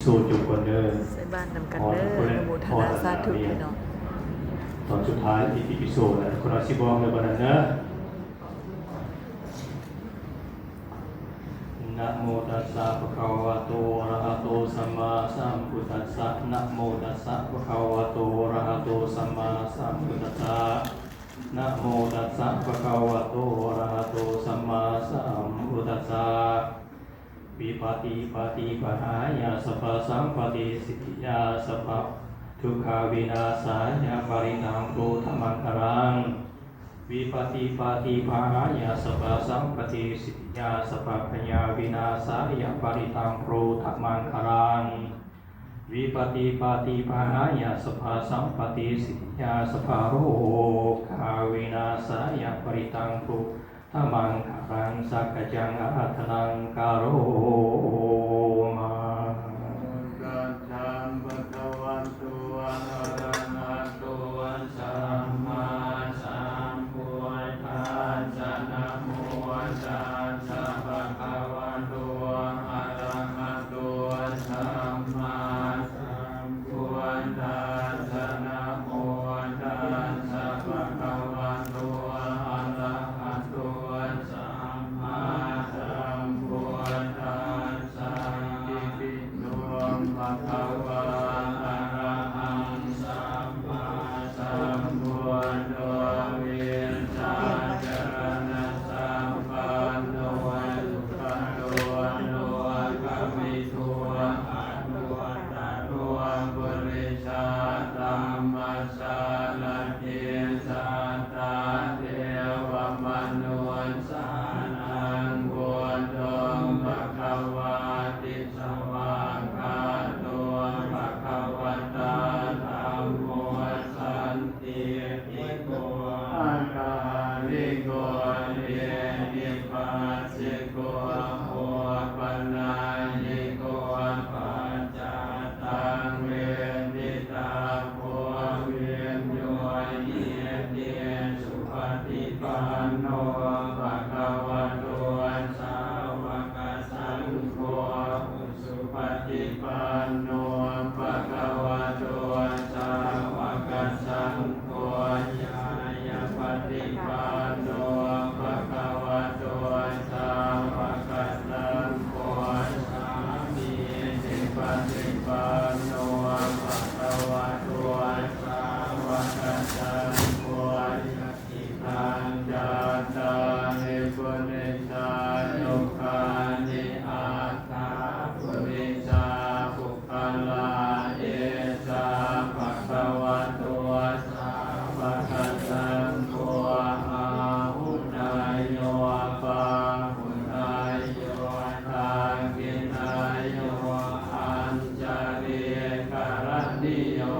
ໂຊຈົບກ່ອນເດີ ໃສ່ບາດນຳກັນເດີ ອະນຸໂມທະນາສາທຸພີ່ນ້ອງ. ຕອນສຸດທ້າຍ ອິຕິປິໂສ ແລ້ວ ຄົນລະສິບ ບອກເດີ ບັດນັ້ນເດີ. Namo tassa bhagavato arahato sammāsambuddhassa. Namo tassa bhagavato arahato sammāsambuddhassa. Namo tassa bhagavato arahato sammāsambuddhassa. Vipattipaṭibāhāya sabbasampattisiddhiyā sabbadukkhavināsāya parittaṃ brūtha maṅgalaṃ. Vipattipaṭibāhāya sabbasampattisiddhiyā sabbabhayavināsāya parittaṃ brūtha maṅgalaṃ. Vipattipaṭibāhāya sabbasampattisiddhiyā sabbarogavināsāya parittaṃ brūtha maṅgalaṃ. Sakkaccaṃ ārādhanaṃ karoma. Tassa bhagavato arahato sammāsambuddhassa. Namo tassa bhagavato arahato sammāsambuddhassa. Namo tassa bhagavato arahato sammāsambuddhassa. Itipi so bhagavā arahaṃ sammāsambuddho vijjācaraṇasampanno sugato lokavidū anuttaro purisadammasārathi satthā devamanussānaṃ buddho bhagavāti. Svākkhāto bhagavatā dhammo sandiṭṭhiko akāliko ehipassiko opanayiko paccattaṃ veditabbo viññūhīti. Supaṭipanno bhagavato sāvakasaṅgho, ujupaṭipanno bhagavato sāvakasaṅgho, ñāyapaṭipanno bhagavato sāvakasaṅgho, sāmīcipaṭipanno bhagavato sāvakasaṅgho, yadidaṃ cattāri purisayugāni aṭṭha purisapuggalā, esa bhagavato sāvakasaṅgho, āhuneyyo pāhuneyyo dakkhiṇeyyo añjalikaraṇīyo,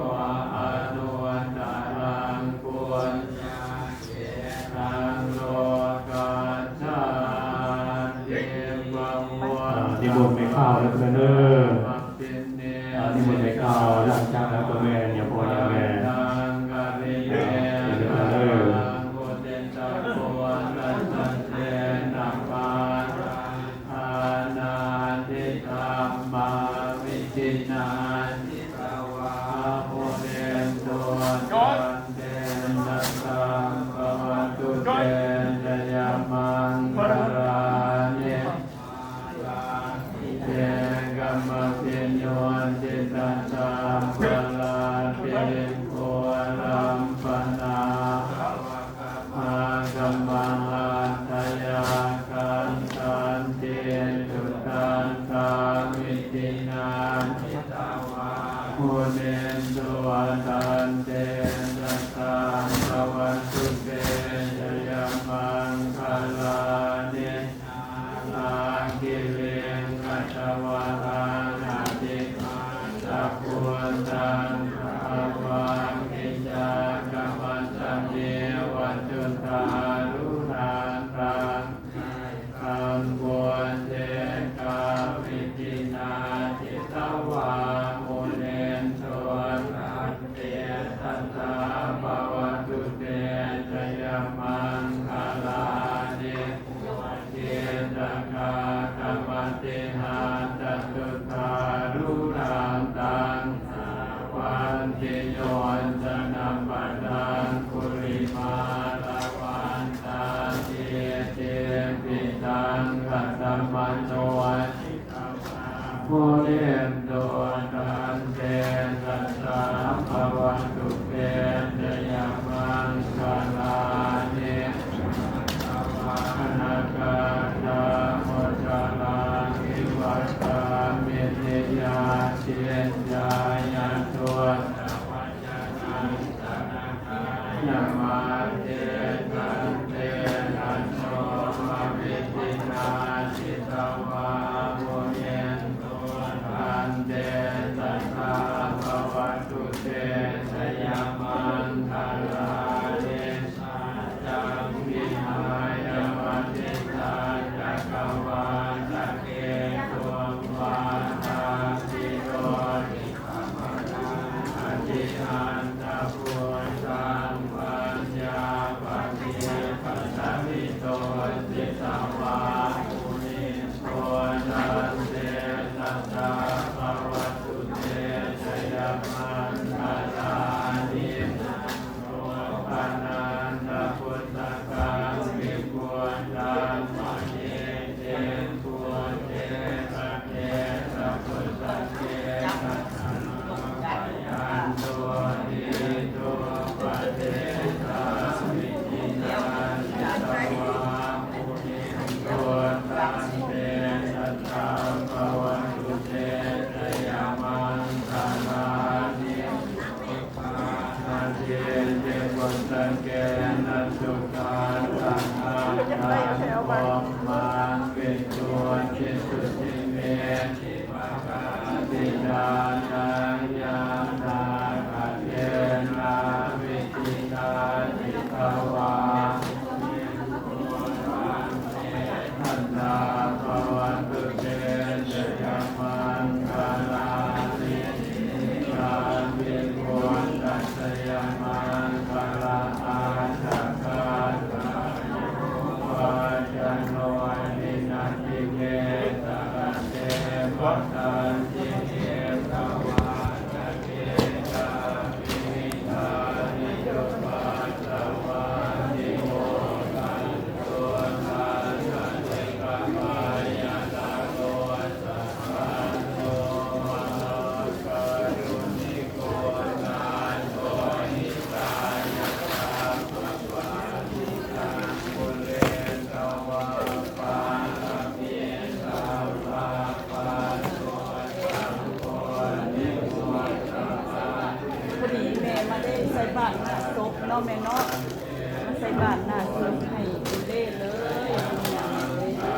anuttaraṃ puññakkhettaṃ lokassāti. ອ່າ ນິມົນແມ່ຂາວເດີ ອ່າ ນິມົນແມ່ຂາວ ຫຼັງຈາກນັ້ນກໍແມ່ນຍາພໍ່ຍາແມ່ ເດີ. Dānādidhammavidhinā jitavā munindo, tantejasā bhavatu te jayamaṅgalāni. Mārātirekamabhiyujjhitasabbarattiṃ, ghorampanāḷava gamahatthayakkhaṃ, khantīsudantavidhinā jitavā munindo, tantejasā bhavatu te jayamaṅgalāni. Nāḷāgiriṃ gajavaraṃ atimattabhūtaṃ, dāvaggicakkamasanīva sudāruṇantaṃ, mettambusekavidhinā jitavā munindo, tantejasā bhavatu te jayamaṅgalāni. Ukkhittakhaggamatihatthasudāruṇantaṃ, โต ทันเต สัสสะ ภะวะตุ เต ชะยะ มังคะลานิ วา นากา ทา มุตตะลัง วิวัตตามิ นิยา จิตตายะ ทุตตะ วัจจะนันตะ นะกายะ มา เต สันเต นะโส มะ วิธินา จิตตะวา มุนินโต ทันเต สัสสะ ภะวะตุ เต ชะยะ มังคะลานิ สัจจัง วิหายะ มติสัจจะ กะวาทะเกตุง วาทาภิโร อธินันทะพุทธัง ปัญญาปะทีปะสะวิโต จิตตะวา มุนินโต ทันเต สัสสะ ภะวะตุ เต ชะยะ มังคะลานิ โสภะนันทะพุทธะ กัง วิพุทธัง มະหิ เท พุทเท สะเท สะพุทธะ เท สะ ทะ นามะ ยันตุ นิทุปปะเทสา วิธินา จิตตะวา มุนินโต ทันเต สัสสะ ภะวะตุ เต ชะยะ มังคะลานิ นาทีติปุสสะเกนะ สุทัสสะ ทัง พรหมัง วิสุทธิสุทธิ เมธิปะกาสิทานัง ยะถา คะเทนะ วิธินา จิตตะวา มุนินโต ทันเต สัสสะ ภะวะตุ เต ชะยะ มังคะลานิ นิ ยา วิ พุทธัสสะ ยะ มังคะลา อา ทะ กา สะ โย วา จา โน ทิ นัตถิ เม สะ ระ เท วะ ทันติ เอ กะ วา ทะ เก จา ພໍດີແມ່ມາໄດ້ໃສ່ບາດໜ້າສົບເນາະແມ່ເນາະ ມາໃສ່ບາດໜ້າສົບໃຫ້ເອເລ່ເລີຍ.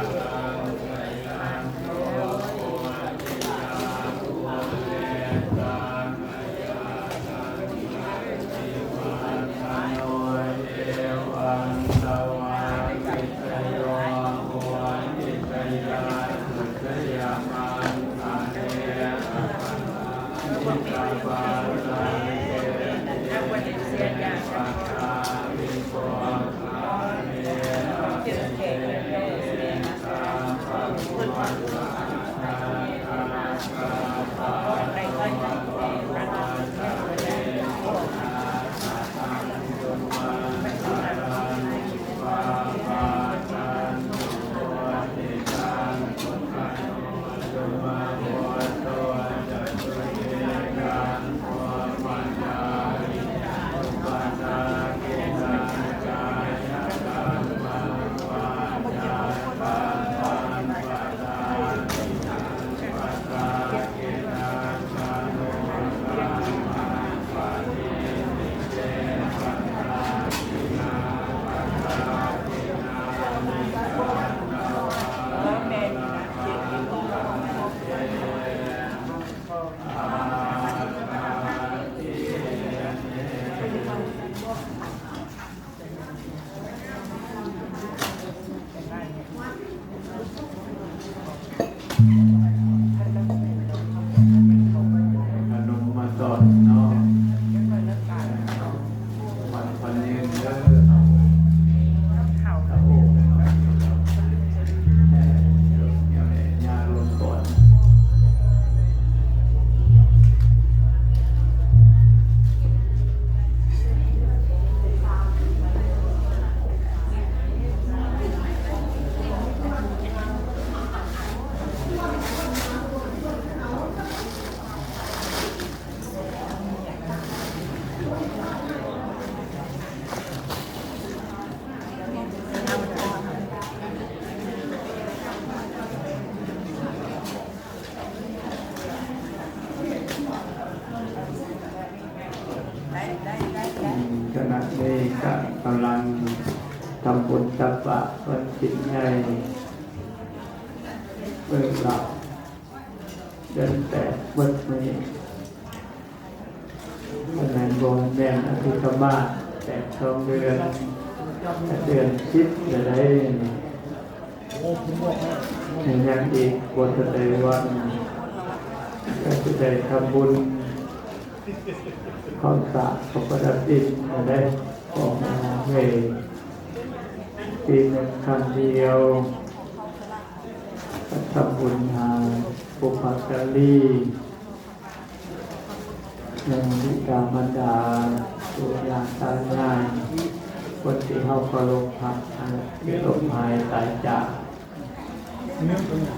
ທຳບຸນຕັກບາດວັນສິນໃຫຍ່ ມື້ລາວ ເດືອນແປດ ໝົດມື້. ອັນນັ້ນບໍ່ແມ່ນອະທິກຂະມາດ ແປດສອງເດືອນ ເດືອນສິບແລ້ວໃດ໋ ຍັງອີກບໍ່ທັນໄດ້ວັນ ກໍຊິໄດ້ທຳບຸນເຂົ້າສາກເຂົ້າປະດັບດິນແລ້ວໃດ໋ ຂອງເຮົາເອງ ປີໜຶ່ງຄັ້ງດຽວ ກໍທຳບຸນຫາບຸບພະກາລີ ຍັງບິດາມານດາ ປູ່ຍ່າຕາຍາຍ ຄົນທີ່ເຮົາເຄົາລົບຮັກ ທີ່ລົ້ມຫາຍຕາຍຈາກ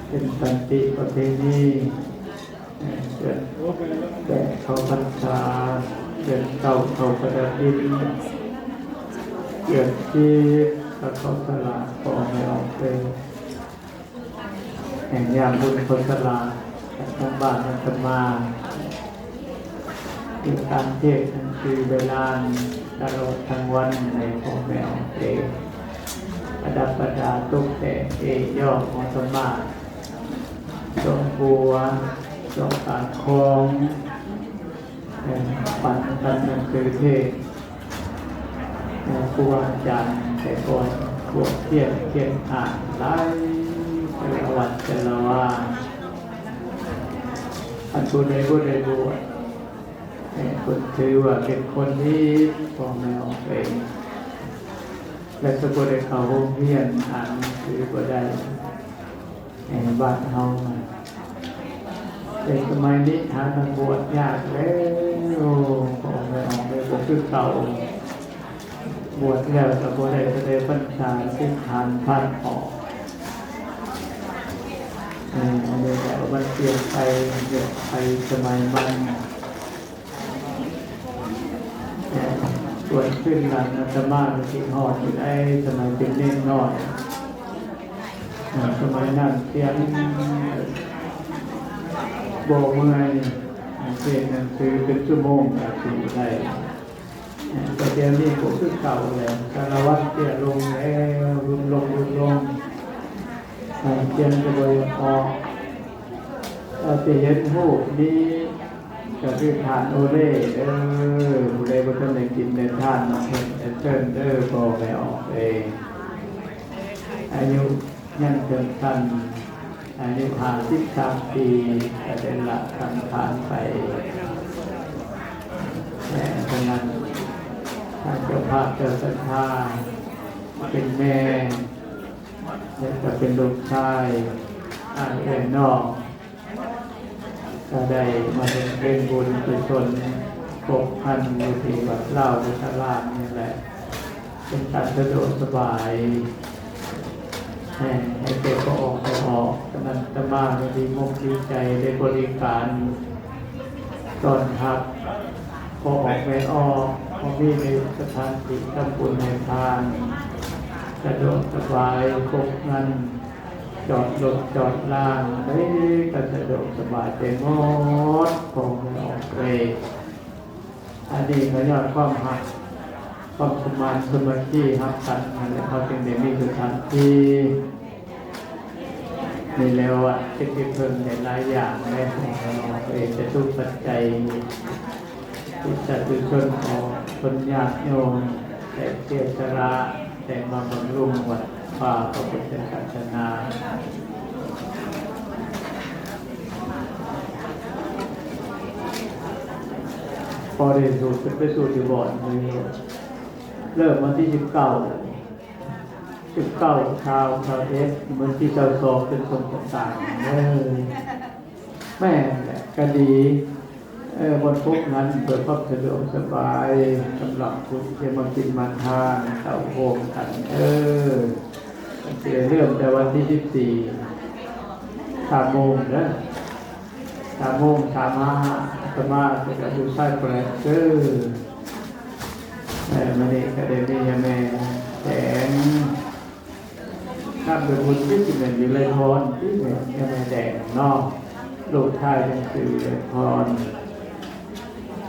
ເປັນສັນຕິປະເພນີ ເດືອນແປດເຂົ້າພັນສາ ເດືອນເກົ້າເຂົ້າປະດັບດິນ ເດືອນສິບກໍເຂົ້າສະຫຼາກ ຂໍໃຫ້ອອກເປັນ ແຫ່ງຍາມບຸນຄົນສະຫຼາກ ທາງບ້ານອາດຕະມາ ມີການເທດໜັງສືເວລາຕະຫຼອດທັງວັນ ໃຫ້ພໍ່ແມ່ອອກເອງ ປະດັບປະດາຕົກແຕ່ງເອຍອມອາດຕະມາ ດອກບົວ ດອກການຄອງ ເອີ ປັນກັນໜັງສືເທດ ເອີ ຄູອາຈານແຕ່ກ່ອນ ພວກຄຽນ ຄຽນອ່ານຫຼາຍ ແຕ່ລະວັດແຕ່ລະວາ ອັນຜູ້ໃດບໍ່ໄດ້ບວດ ເອີ ເພິ່ນຖືວ່າເປັນຄົນຜິດ ພໍ່ແມ່ອອກເອງ ແລະ ກໍບໍ່ໄດ້ເຂົ້າໂຮງຮຽນ ອ່ານໜັງສືບໍ່ໄດ້. ໃນບ້ານເຮົາ ແຕ່ສະໄໝນີ້ຫານັກບວດຍາກແລ້ວ ອອກແລ້ວ ອອກແລ້ວ ບໍ່ຄືເກົ່າ ບວດແລ້ວກໍບໍ່ໄດ້ເທົ່າໃດພັນສາ ສິບຫ້າພັນອອກ ເອີ ອັນນີ້ແຫຼະ ມັນປ່ຽນໄປ ປ່ຽນໄປສະໄໝມັນ. ສ່ວນຄືນຫຼັງອາດຕະມາກໍຄິດຮອດຢູ່ໃດ ສະໄໝເປັນເນນນ້ອຍ ສະໄໝນັ້ນສຽງບໍ່ເມື່ອຍ ຮຽນໜັງສືເປັນຊົ່ວໂມງກໍຊິໄດ້ ແຕ່ດຽວນີ້ບໍ່ຄືເກົ່າແລ້ວ ສາລະວັດເຕ້ຍລົງແລ້ວ ຫຼຸດລົງ ຫຼຸດລົງ ສຽງກໍບໍ່ຢາກອອກ ເຮົາຊິເຫັນຮູບນີ້ ກໍຄືທ່ານໂອເລເດີ ຜູ້ໃດບໍ່ທັນໄດ້ກິນໄດ້ທານ ມາເພິ່ນໄດ້ເຊີນເດີ ພໍ່ແມ່ອອກເອງ ອາຍຸຍັງສັ້ນໆ ອາຍຸຫ້າສິບສາມປີ ກໍໄດ້ລະສັງຂານໄປ ແລະ ສະນັ້ນ ທາງເຈົ້າພາບເຈົ້າສັດທາ ເປັນແມ່ ແລະ ກໍເປັນລູກຊາຍ ອ້າຍເອື້ອຍນ້ອງ ກໍໄດ້ມາເຮັດເປັນບຸນກຸສົນຄົບຄັນຢູ່ທີ່ວັດລາວພຸດທະລາມນີ້ແຫຼະ ເປັນການສະດວກສະບາຍ ໃຫ້ ໃຫ້ແກ່ພໍ່ອອກແມ່ອອກ ສະນັ້ນອາດຕະມາກໍດີມົກດີໃຈໄດ້ບໍລິການຕ້ອນຮັບພໍ່ອອກແມ່ອອກ ເຮົາມີໃນສະຖານທີ່ທຳບຸນໃຫ້ທານ ສະດວກສະບາຍຄົບຄັນ ຈອດລົດຈອດລາ ອັນໃດກໍສະດວກສະບາຍໄປໝົດ ພໍ່ແມ່ອອກເອີຍ ອັນນີ້ກໍຍ້ອນຄວາມຮັກ ຄວາມສະໝານສາມັກຄີຮັກກັນ ນັ້ນແຫຼະ ເຮົາຈຶ່ງໄດ້ມີສະຖານທີ່ນີ້ແຫຼະ ວັດເປັນທີ່ເພິ່ງໄດ້ຫຼາຍຢ່າງ ແລະ ເອີ ຈະຕຸປັດໄຈ ທີ່ສາທຸຊົນຂອງຄົນຍາດໂຍມໄດ້ເສຍສະຫຼະ ໄດ້ມາບຳລຸງວັດວາພະພຸດທະສາສະໜາ ພໍໄດ້ສູດ ໄປສູດຢູ່ບ່ອນນີ້ ເລີ່ມວັນທີສິບເກົ້າ ສິບເກົ້າ ຊາວ ຊາວເອັດ ມື້ທີຊາວສອງ ເປັນສົງກະຕານເດີ ແມ່ນແຫຼະ ກະດີ ເອີ ບ່ອນພົບງານເພື່ອຄວາມສະດວກສະບາຍ ສຳລັບຜູ້ທີ່ຈະມາກິນມາທານ ເຂົ້າໂຮມກັນເດີ ເລີ່ມແຕ່ວັນທີສິບສີ່ ສາມໂມງເດີ ສາມໂມງ ສາມຫ້າ ອາດຕະມາຈະຢູ່ຊາຍແຂວງເດີ ເອີ ມື້ນີ້ກໍໄດ້ມີຍາແມ່ແດງ ນາມສະກຸນຄືຊິແມ່ນວິໄລພອນຕິ ແມ່ນຍາແມ່ແດງເນາະ ລູກຊາຍຈັ່ງຊື່ ວິໄລພອນ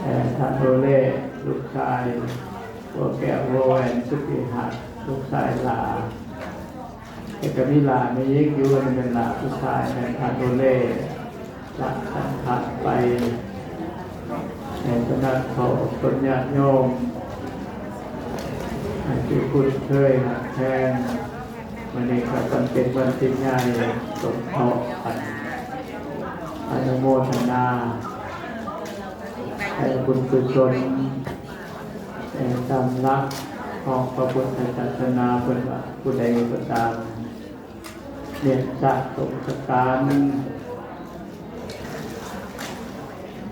ເອີ ທາໂຕເລ ລູກຊາຍ ຫົວແກ້ວຫົວແຫວນສຸດທີ່ຮັກ ລູກຊາຍຫຼ້າ ແຕ່ກໍມີຫຼ້າແມ່ຍິງຢູ່ ອັນນີ້ແມ່ນຫຼ້າຜູ້ຊາຍ ແມ່ນອາໂຕເລ ລະສັງຂານໄປ ໃນສະນັ້ນ ຂໍອົບຕົນຍາດໂຍມ ໃຫ້ທີ່ຄຸ້ນເຄີຍຮັກແພງ ມື້ນີ້ກໍເປັນວັນທີ່ໃຫຍ່ ສົມທົບກັນ ອະນຸໂມທະນາໃຫ້ບຸນກຸສົນ ແຕ່ຕາມຫຼັກຂອງພະພຸດທະສາສະໜາ ເພິ່ນວ່າຜູ້ໃດກໍຕາມ ເຮັດສະສົມສະການ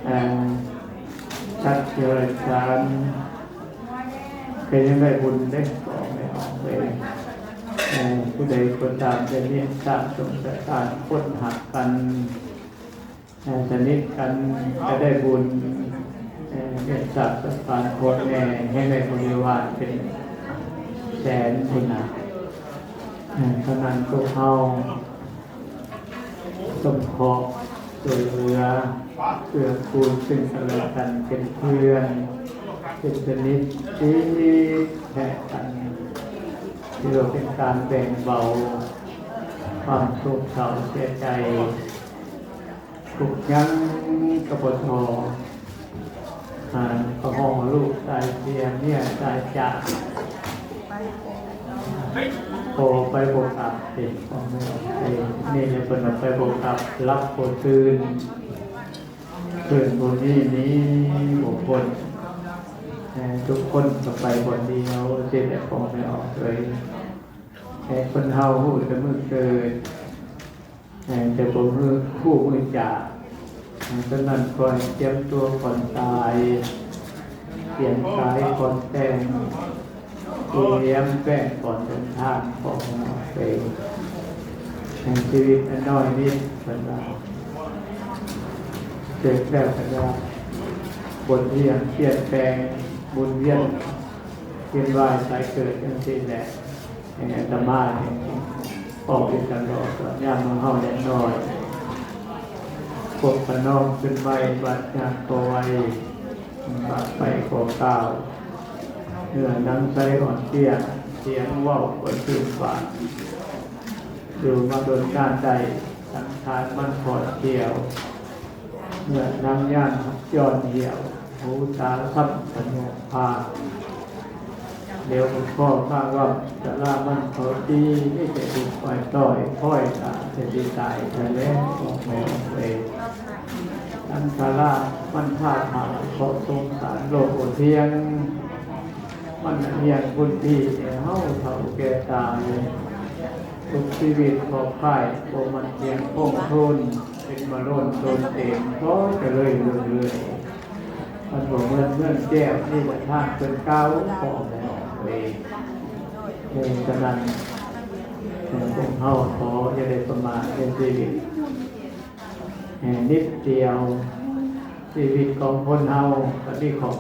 ເອີ ສັດເດຍລະສານ ກໍຍັງໄດ້ບຸນເດ້ ບອກແມ່ອອກເລີຍ ເອີ ຜູ້ໃດກໍຕາມໄດ້ເຮັດສະສົມສະການ ຄົນຮັກກັນ ເອີ ສະໜິດກັນ ກໍໄດ້ບຸນ ເອີ ເຮັດສະສະປານໂຄດແນ່ ແຮ່ງໄດ້ບໍລິວານເປັນແສນພຸ້ນນະ ເອີ ເທົ່ານັ້ນພວກເຮົາສົງເຄາະຊ່ວຍເຫຼືອ ເກື້ອກູນເຊິ່ງກັນແລະກັນ ເປັນເພື່ອນ ເປັນສະໜິດຊິດແທ້ກັນ ຖືວ່າເປັນການແບ່ງເບົາຄວາມໂສກເສົ້າເສຍໃຈ ທຸກຫຍັງກໍບໍ່ທໍ້ ຫາກໍຮ້ອງວ່າລູກຕາຍເສຍ ເມຍຕາຍຈາກ ພໍໄປບໍ່ກັບເດ້ ພໍ່ແມ່ໄປນີ້ແຫຼະ ເພິ່ນວ່າໄປບໍ່ກັບ ຫຼັບບໍ່ຕື່ນ ເພື່ອນບໍ່ມີ ໜີບໍ່ພົ້ນ ແຕ່ທຸກຄົນກໍໄປບ່ອນດຽວ ຊິແຫຼະ ພໍ່ແມ່ອອກເອີຍ ແຕ່ຄົນເຮົາຮູ້ແຕ່ມື້ເກີດ ແຕ່ບໍ່ຮູ້ມື້ຈາກ ສະນັ້ນຂໍໃຫ້ຕຽມຕົວກ່ອນຕາຍ ຕຽມກາຍກ່ອນແຕ່ງ ຕຽມແປ້ງກ່ອນເດີນທາງ ຂອງເຮົາເອງ ໃນຊີວິດອັນນ້ອຍນິດ ເພິ່ນວ່າ ເກີດແລ້ວກໍຢ່າວົນວຽນປ່ຽນແປງ ໝູນວຽນວຽນວ່າຍຕາຍເກີດ ຈັ່ງຊີ້ແຫຼະ. ອາດຕະມາເອງອອກຢູ່ຕະຫຼອດ ຍາມຂອງເຮົາຍັງນ້ອຍ ພວກຂະນອງຂຶ້ນໄວ ບາດຍາມກໍໄວ ບາດໄປກໍກ້າວ ເນື້ອໜັງໃສອ່ອນເປຍ ສຽງເວົ້າກໍຊື່ນບານ ຢູ່ມາດົນນານໃດ ສັງຂານມັນຂອດຂຽວ ເມື່ອນຳຍາມຍ້ອນຫ່ຽວ ຫູຕາຊ້ຳສະໜວກພາ ດຽວກໍພໍມາວັບ ສາລາມັນເຂົາຕີ ມີແຕ່ທຸກໄປຕ່ອຍ ຄອຍຕາແຕ່ຊິຕາຍແທ້ແລ້ວ ອອກແມ່ອອກເອ ສັງສາລາມັນພາພາ ເພາະສົງສານໂລກບໍ່ທ່ຽງ ມັນຮຽນຄຸນທີ່ ແຕ່ເຮົາເຖົ້າແກ່ຕາຍ ທຸກຊີວິດຂອບຄາຍ ບໍ່ໝັ້ນທ່ຽງຄົງທົນ ເປັນມາໂລນໂຕນເຕັມ ພໍຈະເລີຍເລື່ອຍໆ ມັນບໍ່ເໝືອນເມືອງແກ້ວ ມີແຕ່ທາງເພິ່ນກ່າວ ພໍ່ແມ່ເອີຍ ເພາະສະນັ້ນ ພວກເຮົາຂໍຢ່າໄດ້ປະໝາດໃນຊີວິດ ແຕ່ນິດດຽວ ຊີວິດຂອງຄົນເຮົາກໍມີຂອບ